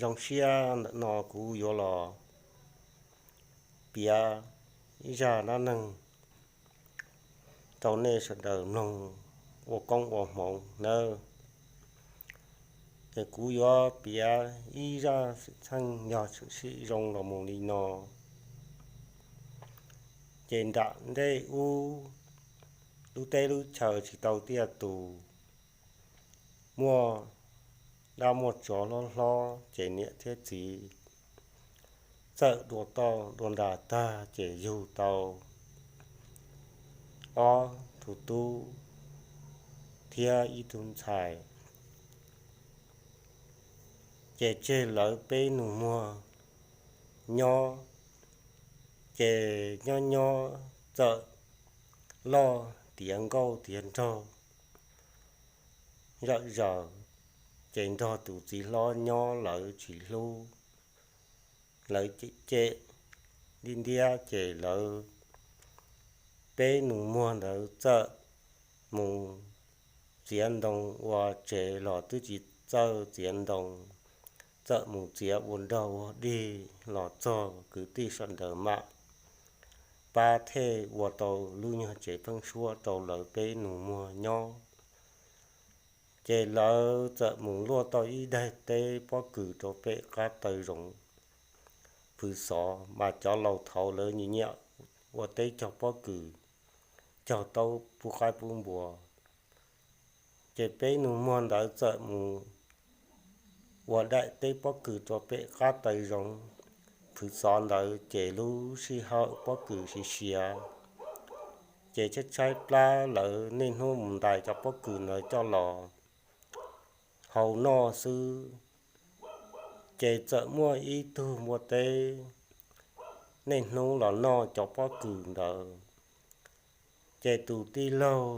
Zoo siab ntawm no kuv yuav los piav ib zaj dab neeg rau nej sawv daws mloog ua koob ua hmoov nawb. Es kuv yuav piav ib zaj xwm txheej yog tshwm sim zoo los mus li no. Ces nram ntej ub, lub teb lub chaw tsis tau tiaj tus, muaj dab muaj tsov hlob hlob, ces niam thiab txiv txawm dua toj dua nra tag ces yug tau ob tug tub thiab ib tug ntxhais. Ces tseg lawv peb nus muag nyob, ces nyob nyob txawm loj tiav nkauj tiav nraug zawm zaws, ces nrog tus txiv hlob nyob lawv tsis hlub, lawv cem cem ntiab ntiab, ces lawv peb nus muag ntawd txawm mus txiav ntoo ua tsev los twb tsis txawj txiav ntoo, txawm mus txiav ua dog ua dig los txog kwv tij sawv daws mam pab thej ua tau lub nyuag tsev pheeb suab rau lawv peb nus muag nyob. Ces lawv txawm mus luaj tau ib daim teb pob kws rau pem qab taw zoov. Phwv xov mas cov laus thaud lawv nyiam nyiam ua teb cog pob kws, cog taub pub qaib pub npua. Ces peb nus muag ntawd txawm mus ua daim teb pob kws rau pem qab taw zoov. Phwv xov ntawd ces lub sij hawm pob kws siav siav, ces tshaib tshaib plab lawv niaj hnub mus ntais cov pob kws ntawd coj los hau noj xwb. Ces txawm muaj ib tug npua teb niaj hnub los noj cov pob kws ntawd. Ces tus tij laug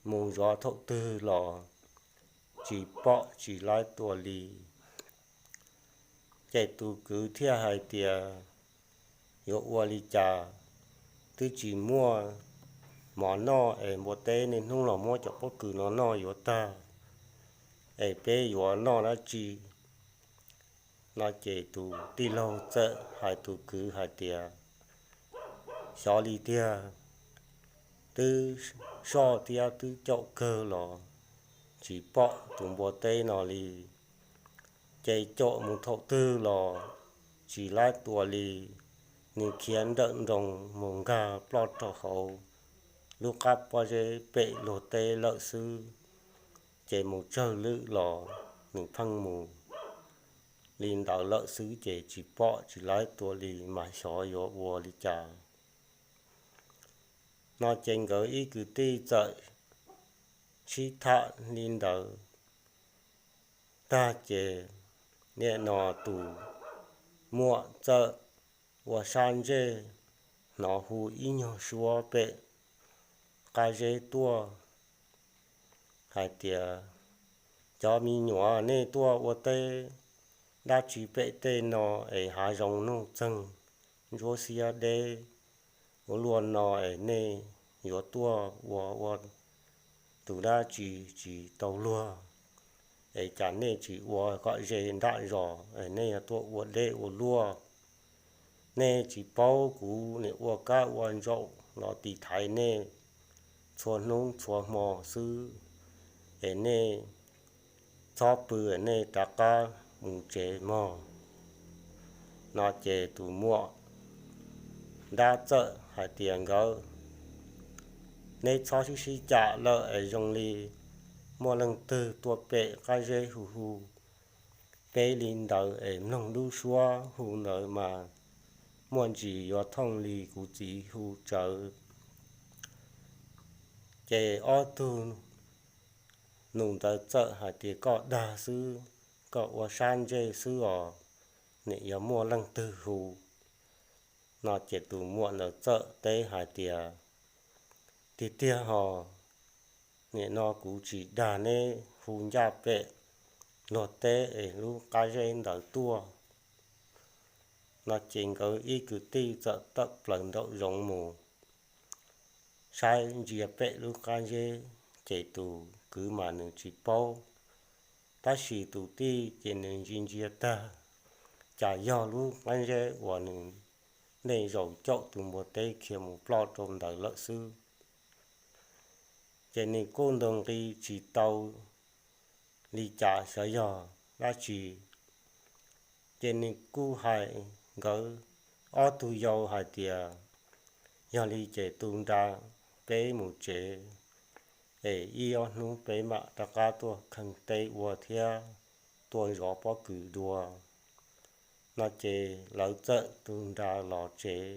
mus zov thaum twg los tsis pom tsis laib tua li. Ces tus kwv thiaj hais tias, yuav ua li cas, twb tsis muaj mov noj es npua teb niaj hnub los muab cov pob kws no noj yuav tag, es peb yuav noj dab tsi? No ces tus tij laug txawm hais tus kwv hais tias, xyov li tiag, twb soj thiab twb caum kawg los tsis pom tus npua teb no li. Ces caum mus thaum twg los tsis laib tua li. Nws khiav nrawm nroos mus nkag ploj rau hauv lub qab pob zeb pem luag teb lawm xwb. Ces mus tsawg lwm los nws pheej mus li ntawd lawm xwb, ces tsis pom tsis laib tua li, mas xyov yuav ua li cas. No ces nkawd ib kwv tij txawm sib tham li ntawd tag ces nim no tus muam txawm ua sab ntsej hnov hu ib nyuag suab pem qab zeb tuaj hais tias, cov me nyuam, nej tuaj ua teb dab tsi pem tej no es hav zoov nuj txeeg ntsuab xiab deb ua luaj no es nej yuav tuaj ua ua tus dab tsi tsis tau luag, es cas nej tsis ua kom ze nram zos es nej yuav tuaj ua deb ua luaj? Nej tsis paub kuv niam ua kab ua ntsaum los tiv thaiv nej txhua hnub txhua hmo xwb, es nej txhob pw, nej rov qab mus tsev mog. No ces tus muam dab txawm hais tias, nkawd, neb txhob sib sib cam lawm es zoo li muaj leej twg tuaj pem qab zeb hu hu peb li ntawd es mloog lub suab hu ntawd mas muaj ntsis yuav thooj li kuv txiv hu tsawv. Ces ob tug nus ntawd txawm hais tias, koj dag xwb, koj ua sab ntsej xwb os, nim yuav muaj leej twg hu. No ces tus muam ntawd txawm teb hais tias, tiag tiag hos, nim no kuv tsis dag neb hu ncaj pem luag teb es lub qab zeb ntawd tuaj. No ces nkawd ib kwv tij txawm tawm plaws nraum zoov mus saib ntsia pem lub qab zeb, ces tus kwv mas nws tsis paub Tab sis tus tij ces nws ntsia ntsia tag, cas yog lub qab zeb uas nws nej zaum caum tus npua teb khiav mus ploj rau ntawd lawm xwb. Ces nws kuj ntaus nqi tsis tau li cas xyov yog dab tsi. Ces nws kuj hais nkawd ob tug yau hais tias, yog li ces tu nra peb mus tsev, es ib ob hnub peb mam rov qab tuaj kheej teb ua thiab tuaj zov pob kws dua. No ces lawv txawm tu nra los tsev,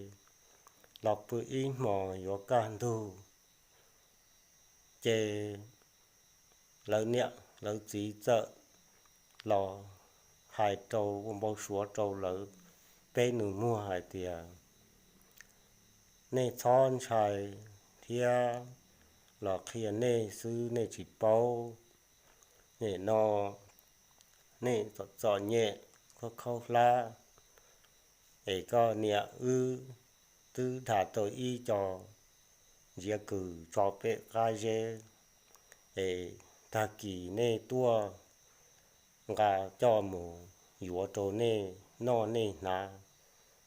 los pw ib hmos yuav kaj ntug, ces lawv niam lawv txiv txawm los hais rau, ua npau suav rau lawv peb nus muag hais tias, nej txhob ntshai thiab, los qhia nej xwb nej tsis paub. Nim no nej txom txom nyem khaub khaub hlab, es koj niam wb twb dham tau ib co ntsiav kws tso pem qab zeb, es tag kis nej tuaj nqa coj mus yuav rau nej noj nej hnav,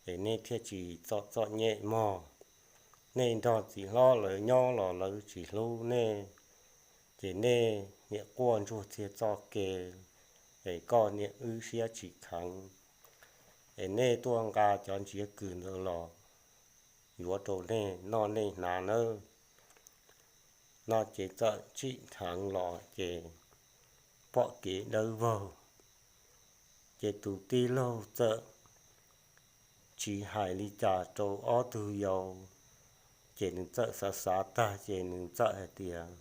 es nej thiaj tsis txom txom nyem mog. Nej nrog txiv hlob lawv nyob los lawv tsis hlub nej, ces nej niam quaj ntsuag txhia txoj ke, es koj niam wb siab tsis kheev, es nej tuaj nqa cov ntsiav kws ntawd los yuav rau nej noj nej hnav nawb. No ces txawm tsim dheev los ces pom kev dawb vog, ces tus tij laug txawm tsis hais li cas rau ob tug yau, ces nws txawm xav xav tag ces nws txawm hais tias,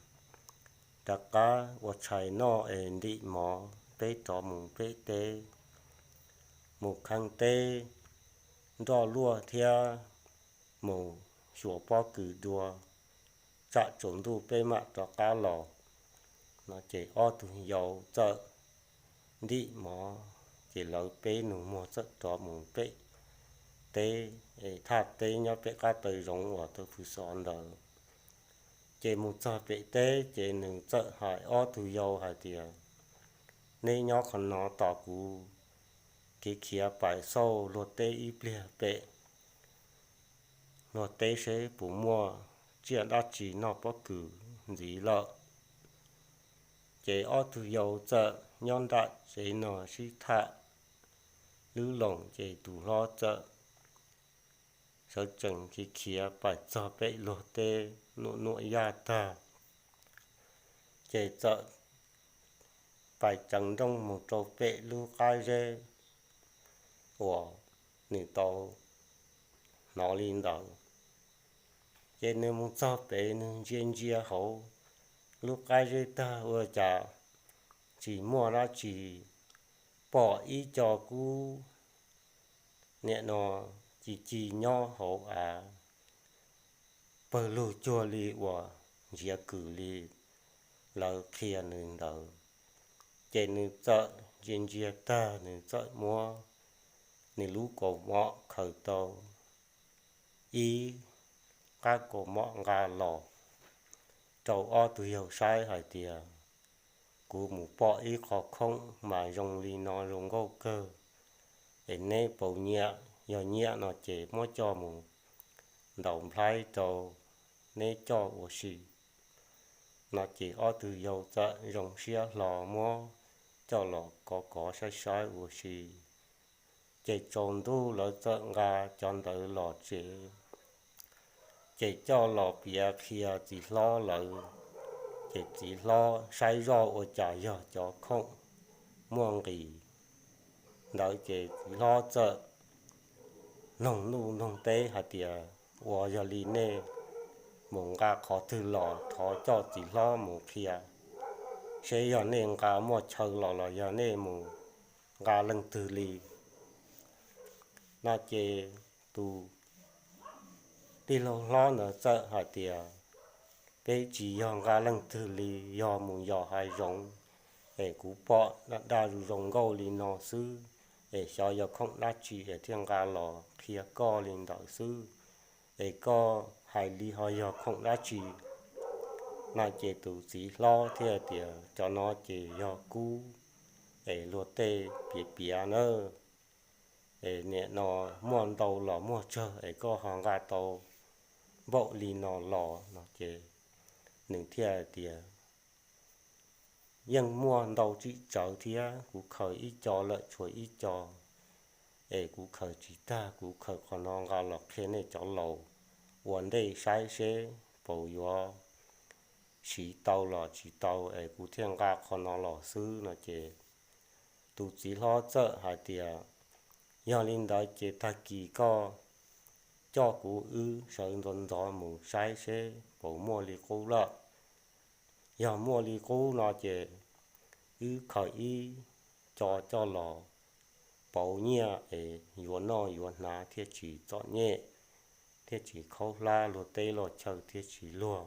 rov qab ua tshais noj es ntim mov peb rov mus pem teb, mus kheej teb nroj luaj thiab mus xyuas pob kws dua, tsam tsaus ntuj peb mam rov qab los. No ces ob tug yau txawm ntim mov, ces lawv peb nus muag txawm rov mus pem teb, es thaj teb nyob pem qab taw zoov uas tau fws xov ntawd. Ces mus txog pem teb ces nws txawm hais ob tug yau hais tias, neb nyob qhov no tos kuv, kev khiav pais xauj luag teb ib pliag pem luag teb seb puas muaj tsiaj dab tsi noj pob kws ntxiv lawm. Ces ob tug yau txawm nyob nram tsev no sib tham lub loos, ces tus hlob txawm sawv tsees khiav khiav pais txog pem luag teb nuam nuam yaj tag, ces txawm pais tseev nrooj mus rau pem lub qab zeb uas nws tau hnov li ntawd. Ces nws mus txog pem nws ntsia ntsia hauv lub qab zeb tag ua cas tsis muaj dab tsi, pom ib co kub niam no ci ci nyob hauv av, pawg lug cuag li uas ntsiav kws li lawv qhia nws ntawd. Ces nws txawm ntsia ntsia tag nws txawm muab nws lub kaus mom khaws tau ib qab kaus mom nqa los rau ob tug yau saib hais tias, kuv mus pom ib qho khoom mas zoo li no zoo nkauj kawg, es neb puas nyiam? Yog nyiam no ces muab coj mus ntaus nplhaib rau neb coj ua si. No ces ob tug yau txawm zoo siab hlo muab coj los kov kov saib saib ua si. Ces tsaus ntuj lawv txawm nqa cov ntawd los tsev, ces coj los piav qhia txiv hlob lawv. Ces txiv hlob saib zoj ua cas yog cov khoom muaj nqis ntawd, ces txiv hlob txawm noog nuj noog teb hais tias, ua yog li nej mus nqa qhov twg los thov coj txiv hlob mus qhia, seb yog nej nqa muaj chaw los los yog nej mus nqa leej twg li. No ces tus tij laug hlob ntawd txawm hais tias, peb tsis yog nqa leej twg li, yog mus yos hav zoov, es kuv pom daj daj zoo zoo nkauj li no xwb, es xyov yog khoom dab tsi es thiaj nqa los qhia koj li ntawd xwb, es koj hais li ho yog khoom dab tsi? No ces tus txiv hlob thiaj tias, cov no ces yog kub es luag tej piav piav nawb, es nim no muaj ntau los muaj tsawg es koj ho nqa tau npaum li no los no ces nws thiaj tias, yeej muaj ntau tsim tsawv thiab, kuv khaws ib co lawm tshuav ib co, es kuv khaws tsis tag, kuv khaws qhov no nqa los qhia nej cov laus ua ntej saib seb puas yuav siv tau los tsis tau es kuv thiaj nqa qhov no los xwb no ces tus txiv hlob txawm hais tias, yog li ntawd ces tag kis koj coj kuv wb sawv ntxov ntxov mus saib seb puas muaj li qub lawm. Yog muaj li qub no ces wb khaws ib co coj los pauv nyiaj es yuav noj yuav hnav thiaj tsis txom nyem, thiaj tsis khaub hlab luag teb luag chaw thiaj tsis luag.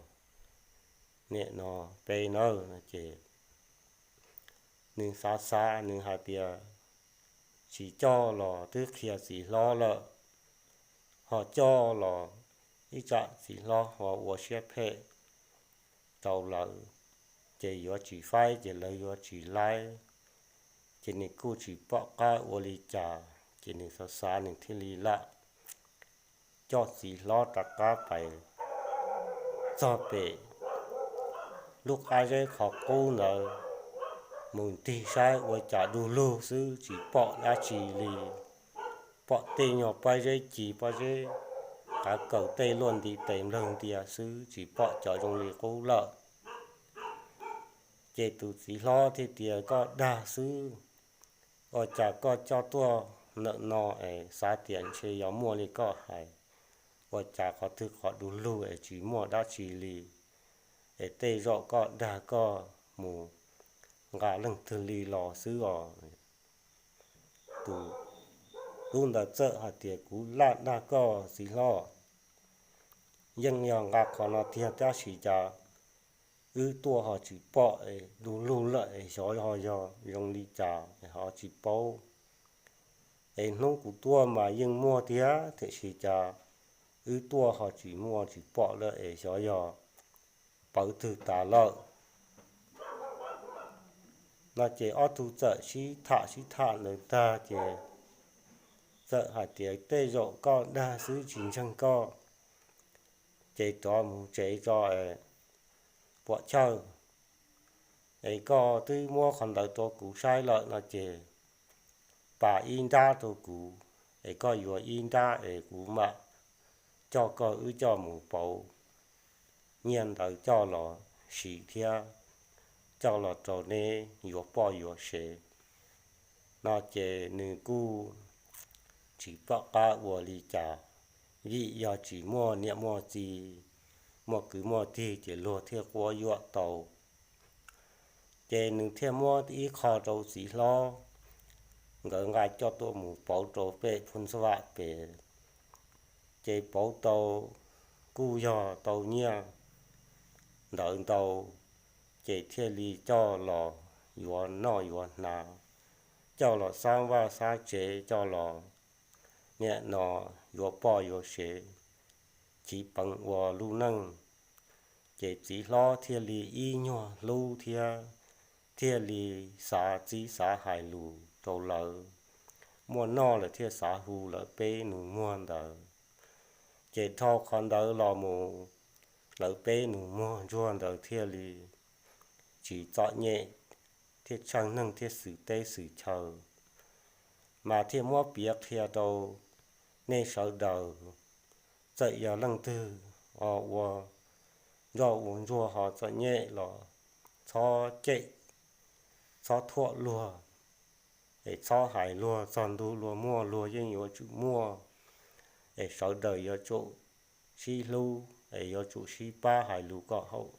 Nim no peb nawb no ces nws xav xav nws hais tias, tsis coj los twb qhia txiv hlob lawm, ho coj los ib tsam txiv hlob ho ua siab phem rau lawv, ces yuav tsis faib ces lawv yuav tsis laib. Ces nws kuj tsis pom qab ua li cas ces nws xav xav nws thiaj li lam coj txiv hlob rov qab pais txog pem lub qab zeb qhov qub ntawd, mus tig saib ua cas du lug xwb tsis pom dab tsi li. Pom tej nyuag pob zeb ci pob zeb qav kaws tej luaj nti tes nplawg ntia xwb tsis pom cov zoo li qub lawm. Ces tus txiv hlob thiaj tias, koj dag xwb, ua cas koj coj tuaj ntawm no es xav tias ntshe yuav muaj li koj hais, ua cas qhov twg qhov du lug es tsis muaj dab tsi li, es tej zaum koj dag koj mus nqa leej twg li los xwb os. Tus tub ntawd txawm hais tias, kuv laj dag koj txiv hlob, yeej yog nqa qhov no tiag tab sis cas wb tuaj ho tsis pom es du lug lawm es xyov ho yog zoo li cas es ho tsis paub. Es hnub kuv tuaj mas yeej muaj tiag tiam sis cas wb tuaj ho tsis muaj tsis pom lawm es xyov yog pawv twg tas lawm. No ces ob tug txawm sib tham sib tham ntawd tag ces txawm hais tias, tej zaum koj dag xwb tsis ntseeg koj, ces rov mus tsev tso es puam chawj, es koj twb muab qhov ntawd rau kuv saib lawm no ces pas ib nrab rau kuv, es koj yuav ib nrab es kuv mam coj koj wb coj mus pauv nyiaj ntawd coj los siv thiab coj los rau neb yuav poj yuav sev. No ces nws kuj tsis pom qab ua li cas, vim yog tsis muaj niam muaj txiv, muaj kwv muaj tij ces luag thiaj quab yuam tau. Ces nws thiaj muab ib qho rau txiv hlob, nkawd nqa coj tuaj mus pauv rau pem Phu Xav Vam pem. Ces pauv tau kuj yog tau nyiaj ntawd ntau, ces thiaj li coj los yuav noj yuav hnav, coj los xab vaj xab tsev, coj los nim no yuav poj yuav sev, chiv peev ua lub neej. Ces txiv hlob thiaj li ib nyuag hlub thiab thiaj li xav txib xav hais lus rau lawv, muaj noj lawm thiaj xav hu lawv peb nus muag ntawd. Ces dhau qhov ntawd los mus, lawv peb nus muag ntsuag ntawd thiaj li tsis txom nyem, thiaj tsheej neeg thiaj xwm teb xwm chaw. Mas thiaj muab piav qhia rau nej sawv daws, txawm yog leej twg ho ua ntsoj ua ntsuag ho txom nyem los txhob cem, txhob thuam luag, es txhob hais luag, txog ntu luag muaj luag yeej yuav tsum muaj, es sawv daws yuav tsum sib hlub es yuav tsum sib pab hais lus kom haum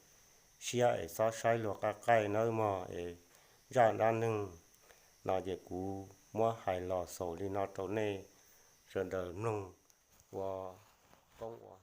siab es txhob saib luag qab qaij nawb mog. Es zaj dab neeg no ces kuv muab hais los xaus li no rau nej sawv daws mloog ua koob ua